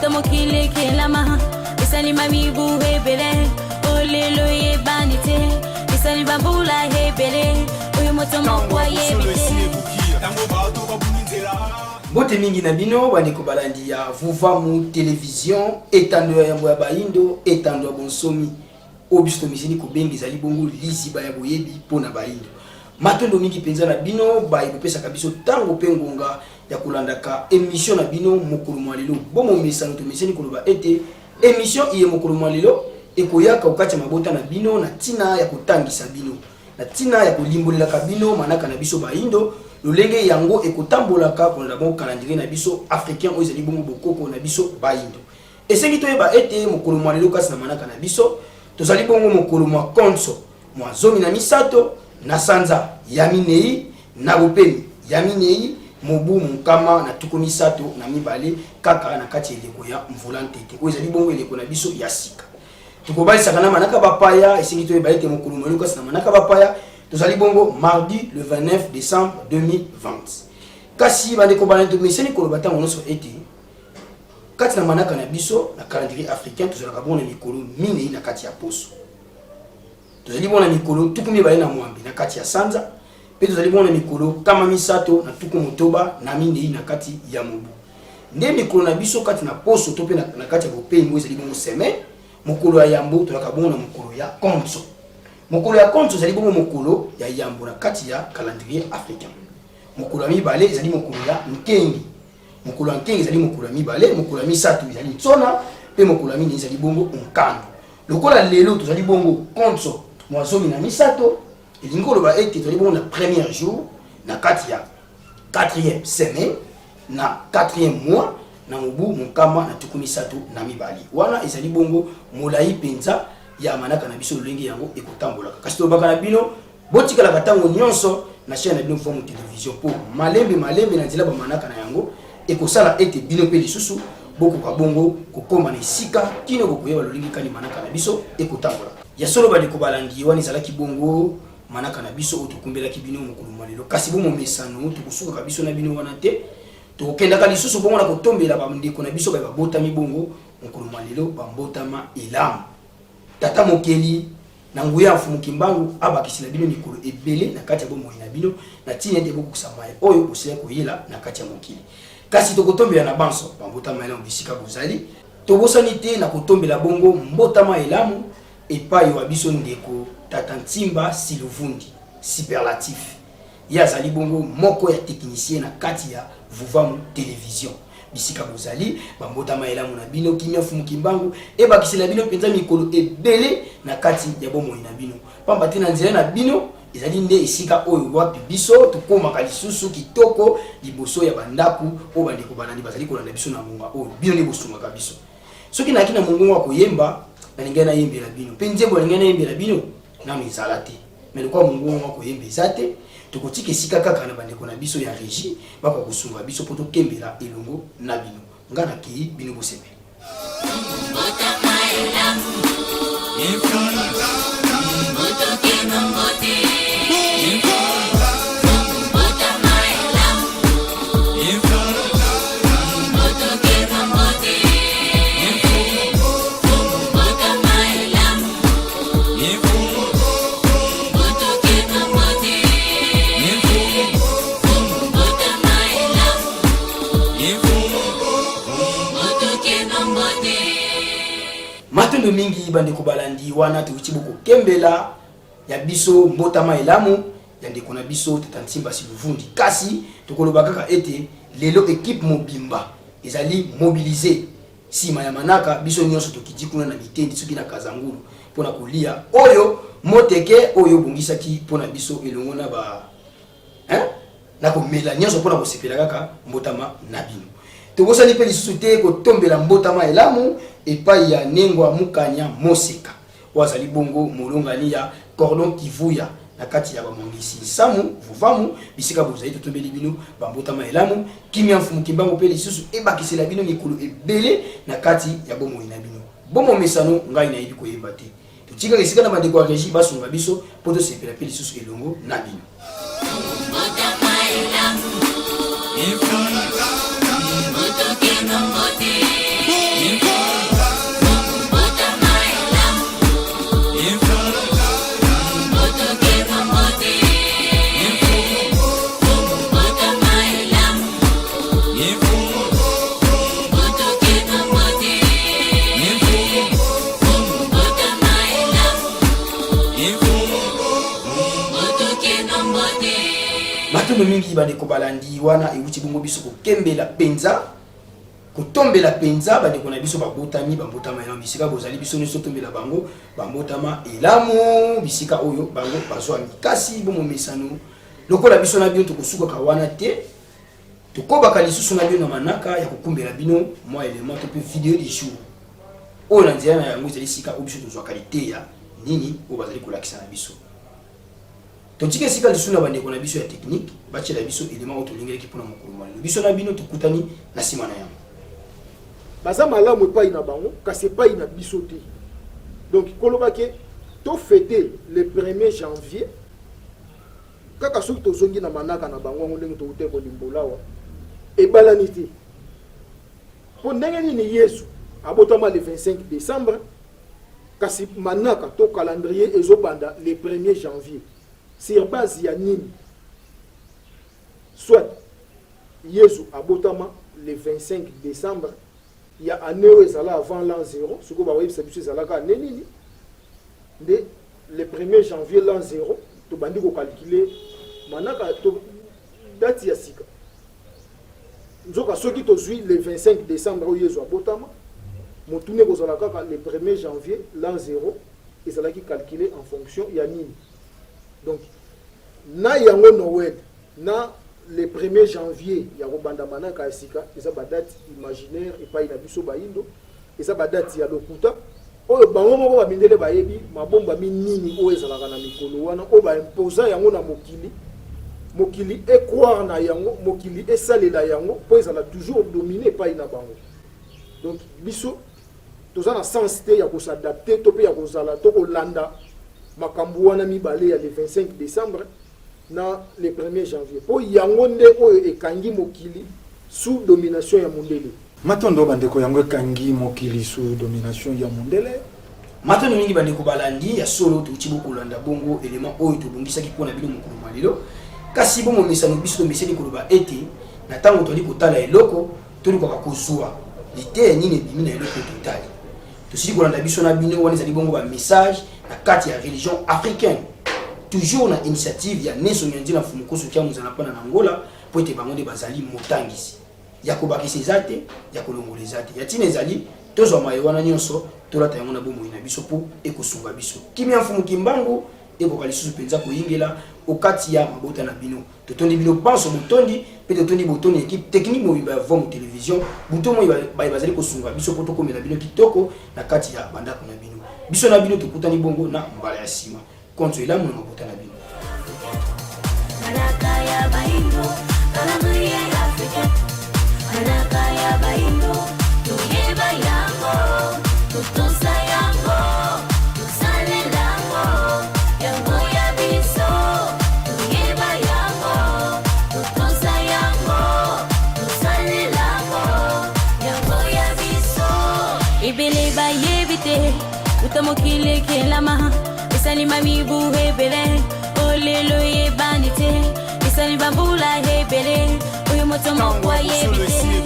Uta mokili ekelama esalima mibu ebele olelo eyebani te esali bambula ebele oyo moto moko ayebi te. Mbote mingi na bino bandeko balandi ya Vuvamu Television, etando ya yambo ya bayindo, etando ya bonsomi oyo biso tomeseni kobenga ezali bongo liziba ya boyebi mpo na bayindo. Matondo mingi mpenza na bino baye bopesaka biso ntango mpe ngonga ya kolandaka emission na bino mokolo mwa lelo. Bomomesano tomeseni koloba ete emission iye mokolo mwa lelo ekoyaka okati ya mabota na bino na ntina ya kotangisa bino, na ntina ya kolimbolelaka bino manaka na biso bayindo, lolenge yango ekotambolaka kolanda bongo calendrier na biso africain oyo ezali bongo bokoko na biso bayindo. Esengi toyeba ete mokolo mwa lelo kati na manaka na biso tozali bongo mokolo mwa konso mwa 13 na sanza ya minei na bopemi ya minei mobu monkama na 32 kaka na kati ya eleko ya mvula ntete oyo ezali bongo eleko na biso ya sika. Tokobalisaka na manaka bapaya. Esengi toyeba ete mokolo mwa lelo kasi na manaka bapaya tozali bongo mardi le 29 décembre 2020. Kasi bandeko balandi, tomeseni koloba ntango nyonso ete kati na manaka na biso na calendrier africain tozalaka bongo na mikolo minei na kati ya poso, tozali bongo na mikolo 28 na kati ya sanza, mpe tozali bongo na mikolo 364 na kati ya mobu. Nde mikolo na biso kati na poso to mpe na kati ya bopemi oyo ezali bongo semaine, mokolo ya yambo tozalaka bongo na mokolo ya konso. Mokolo ya konso ezali bongo mokolo ya yambo na kati ya calendrier africain. Mokolo ya mibale ezali mokolo ya nkengi. Mokolo ya nkengi ezali mokolo ya mibale. Mokolo ya misato ezali ntsona, mpe mokolo ya minei ezali bongo nkando. Lokola lelo tozali bongo konso mwa 13, elingi koloba ete tozali bongo na premier jour na kati ya quatrième semaine na quatrième mois na mobu 132. Wana ezali bongo molai mpenza ya manaka na biso lolenge yango ekotambolaka. Kasi tolobaka na bino, botikalaka ntango nyonso na chaîne na bino Vuvamu Television, mpo malembe malembe na nzela bamanaka na yango ekosala ete bino mpe lisusu bokoka bongo kokóma na esika kino bokoyeba lolenge kani manaka na biso ekotambola. Ya solo bandeko balandi, wana ezalaki bongo manaka na biso oyo tokumbelaki bino mokolo mwa lelo. Kasi bomomesano, tokosukaka biso na bino wana te, tokokendaka lisusu bongo na kotombela bandeko na biso baye babotami bongo mokolo mwa lelo bambotama elamu. Tata Mokeli na nguya ya Mfumu Kimbangu abakisela bino mikolo ebele na kati ya bomoi na bino, na ntina ete bokokisa maye oyo bosilaki koyela na kati ya mokili. Kasi tokotombela na banso bambotama elamu bisika bozali. Tobosani te na kotombela bongo mbotama elamu epai wa biso ndeko Tata Ntimba Siluvundi, superlatif. Ye azali bongo moko ya technicien na kati ya Vuvamu Television. Bisika bozali, bambotama elamu na bino, kimia Mfumu Kimbangu ebakisela bino mpenza mikolo ebele na kati ya bomoi na bino. Pamba te na nzela na bino ezali nde esika oyo wapi biso tokomaka lisusu kitoko liboso ya bandako oyo bandeko balandi bazali kolanda biso na ngonga oyo. Bino nde bosungaka biso. Soki nayaki na mongongo ya koyemba, nalingaki nayembela bino, mpe nzembo nalingaki nayembela bino nano ezala te. Mais lokola mongongo ya koyemba eza te, tokotika esika kaka na bandeko na biso ya regie bakoka kosunga biso mpo tokembela elongo na bino. Nga nakei, bino bosepela. Mbotama elamu, mbotokeno mbote. Mbotama elamu, mbotokeno mbote. Mbotama elamu, mbotokeno mbote. Mbotama elamu, mbotokeno mbote. Matondo mingi bandeko balandi, wana towuti bokokembela ya biso mbotama elamu ya ndeko na biso Tata Ntimba Siluvundi. Kasi tokoloba kaka ete lelo equipe mobimba ezali mobilise nsima ya manaka, biso nyonso tokiti kuna na Bitendi soki na Kazangulu mpona kolia oyo moteke oyo obongisaki mpona biso elongo na ba hein? na komela nyonso mpona kosepela kaka mbotama na bino. Tobosani mpe lisusu te kotombela mbotama elamu epai ya Nengwa Mukanya Moseka oyo azali bongo molongani ya Cordon Kivuya na kati ya bamwangisi Nsamu Vuvamu. Bisika bozali, totombeli bino bambotama elamu, kimia Mfumu Kimbangu mpe lisusu ebakisela bino mikolo ebele na kati ya bomoi na bino. Bomomesano, ngai nayebi koyemba te, totikaka esika na bandeko ya regie basunga biso mpo tosepela mpe lisusu elongo na bino. Mbotama elamu, mbotokeno mbote. Matondo mingi bandeko balandi, wana ewuti bongo biso kokembela penza, kotombela penza bandeko na biso babotami bambotama elamu bisika bozali. Biso nyonso totombela bango bambotama elamu bisika oyo bango bazwami. Kasi bomomesano lokola biso na bino tokosukaka wana te, tokobaka lisusu na bino na manaka ya kokumbela bino mwa element to mpe video du jour oyo na nzela na yango ezali sika oyo biso tozwaka liteya nini oyo bazali kolakisa na biso. Totika esika lisusu na bandeko na biso ya technique batiela biso element oyo tolingelaki mpona mokolo mwa lelo. Biso na bino tokutani na nsima na yango. Baza malamu epai na bango, kasi epai na biso te. Donc koloba ke tofete le 1er janvier kaka soki tozongi na manaka na bango yango ndenge toutai kolimbola awa, ebalani te. Mpo ndenge nini Yesu abotama le 25 décembre, kasi manaka to calendrier ezobanda le 1er janvier? Sur base ya nini? Soit Yesu abotama le 25 décembre ya année oyo ezala avant l'an 0, sikoyo bakoyebisa biso ezalaka année nini, nde le 1er janvier l'an 0 tobandi kocalculer manaka to date ya sika. Nzoka soki tozwi le 25 décembre oyo Yesu abotama, motuni ekozala kaka le 1er janvier l'an 0 ezalaki calculé en fonction ya nini? Donc na yango Noël na le 1er janvier ya kobanda manaka ya sika eza badate imaginaire epai na biso bayindo, eza badate ya lokuta oyo bango moko bamindele bayebi mabombami nini oyo ezalaka na mikolo wana, oyo baimposa yango na mokili, mokili ecroire na yango, mokili esalela yango mpo ezala toujours dominé epai na bango. Donc biso toza na sens te ya kos'adapter to mpe ya kozala to kolanda makambo wana mibale ya le 25 décembre na le 1er janvier, mpo yango nde oyo ekangi mokili sous domination ya mondele. Matondo bandeko, yango ekangi mokili sous domination ya mondele. Matondo mingi bandeko balandi. Ya solo, touti bokolanda bongo elema oyo tobongisaki mpona bino mokolo mwa lelo. Kasi bomomesano, biso tomeseni koloba ete na ntango toali kotala eloko, tolukaka kozwa liteya nini ebimi na eloko totali. Tosili kolanda biso na bino, wana ezali bongo bamessage na kati ya religion africaine, toujours na initiative ya Neso Nyanzi na Mfumu Koso Kia Mozala mpona na Angola, mpo ete bango nde bazali motangisi. Ya kobakisa eza te, ya kolongola eza te. Ya ntina ezali tozwa maye wana nyonso, tolata yango na bomoi na biso mpo ekosunga biso. Kimia Mfumu Kimbangu ekoka lisusu mpenza koyingela okati ya mabota na bino. Totondi bino banso botondi, mpe totondi botondi equipe technique mobimba ya Vomu Télévision buto moi baye bazali kosunga biso mpo tokomela bino kitoko na kati ya bandako na bino. Biso na bino tokutani bongo na mbala ya nsima. Konzo elamu na mabota na bino. Manaka ya baindo, calendrier africain. Manaka ya baindo, toyeba yango, totosa yango, tosalela yango, yango ya biso. Toyeba yango, totosa yango, tosalela yango, yango ya biso. Ebele bayebi te uta mokili ekelama, esalima mibu ebele, olelo eyebani te, esali bambula ebele oyo moto moko ayebi te.